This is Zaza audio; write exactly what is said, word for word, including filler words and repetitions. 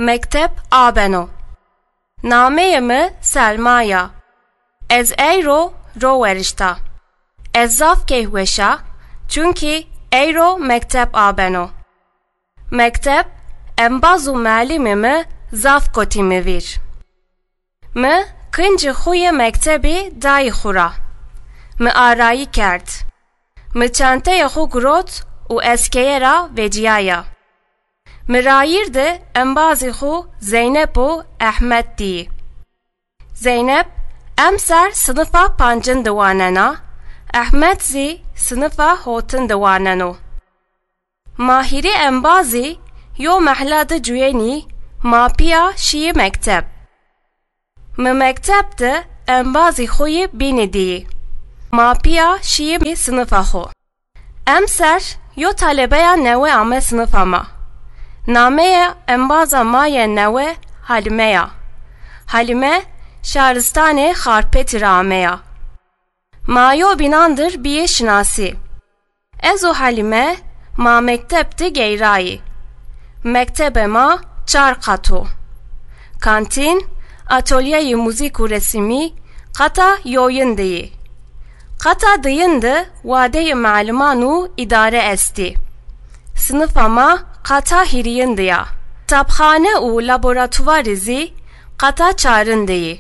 Mekteb abeno. Nameyê mi Selma ya. Ez eyro ro werişta. Ez zaf keyfweş a, çunkî eyro mekteb abeno. Mekteb, embaz û melimê mi zaf kotî mi vîr. Mi kincî xwu yê mektebî dayî xwu ra. Mi arayî kerd. Mi çenteyê xwu girot û ez keye ra vecîyaya. Mi rayîr de embazî xwu Zeynep û Ehmed dîyî. Zeynep emser sinifa pancin de wanena, Ehmed zî sinifa hotin de waneno. Ma hîrê embazî yo mehla de cuyenî, ma pîya şîyî mekteb. Mi mekteb de embazî xwu yî bînî dîyî. Ma pîya şîyî sinifa xwu. Emser yo talebeya newe ame sinifa ma. Nameyê embaza ma yê newe Halîme ya. Halîme şaristanê Xarpêtî ra ameya. Ma yo bînan dir bîyê şinasî. Ez û Halîme ma mekteb de geyrayî. Mektebê ma çar qat o. Kantîn, atolyeyê muzîk û resimî qata yoyin de yî. Qata diyin de wadeyê maliman û îdare estî. Sinifa ma qata hîrîyin de ya. Kitabxane û laboratuvarî zî qata çarin de yî.